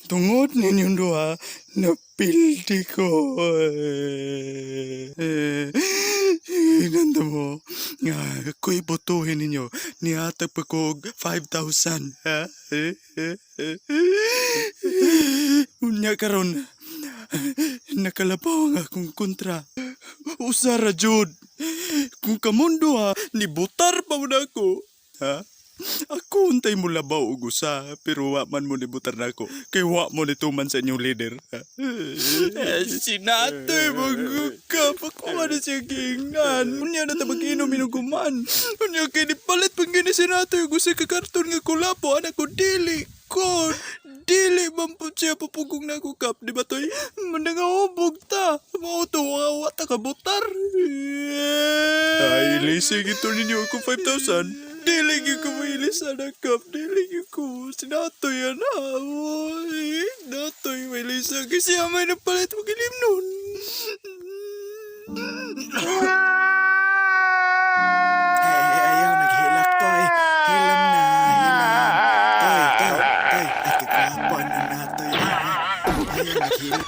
Tungod ninyong duha, napildi ko. Eh, nanda mo, nga ko'y botohin ninyo, nihatag pa ko og 5,000. Ha? Unya karon, nakalabaw ang akong kontra. Usa ra jud. Kung kamong duha, nibutar pa mo nako. Ha? Ako untay mo labaw og usa, pero wa man mo nibutar nako. Kay wa mo nituman sa inyong leader. Eh, sinatoy mo ka, pakuha na siya giingnan. Unya na ta mag-inom inuguman. Unya kay nipalit pang gini sinatoy og usa ka karton nga kulapo, anak ko dili ko. Dili man po siya papugong na ako kap, di ba toy? Manangahubog ta. Mao to, wa ta kabutar. Ay, lisig ito ninyo ako 5,000. Dili gyud ko mailisan na kap. Dili gyud ko. Sinatoy yan ha. Oy, natoy mailisan. Kasi amay na palit magilim nun. Ay, ayaw, naghilak, Toy. Hilam na, hilam. Toy, Toy, Toy. Ay, kagwapo na na, Toy. Ayaw, naghilak.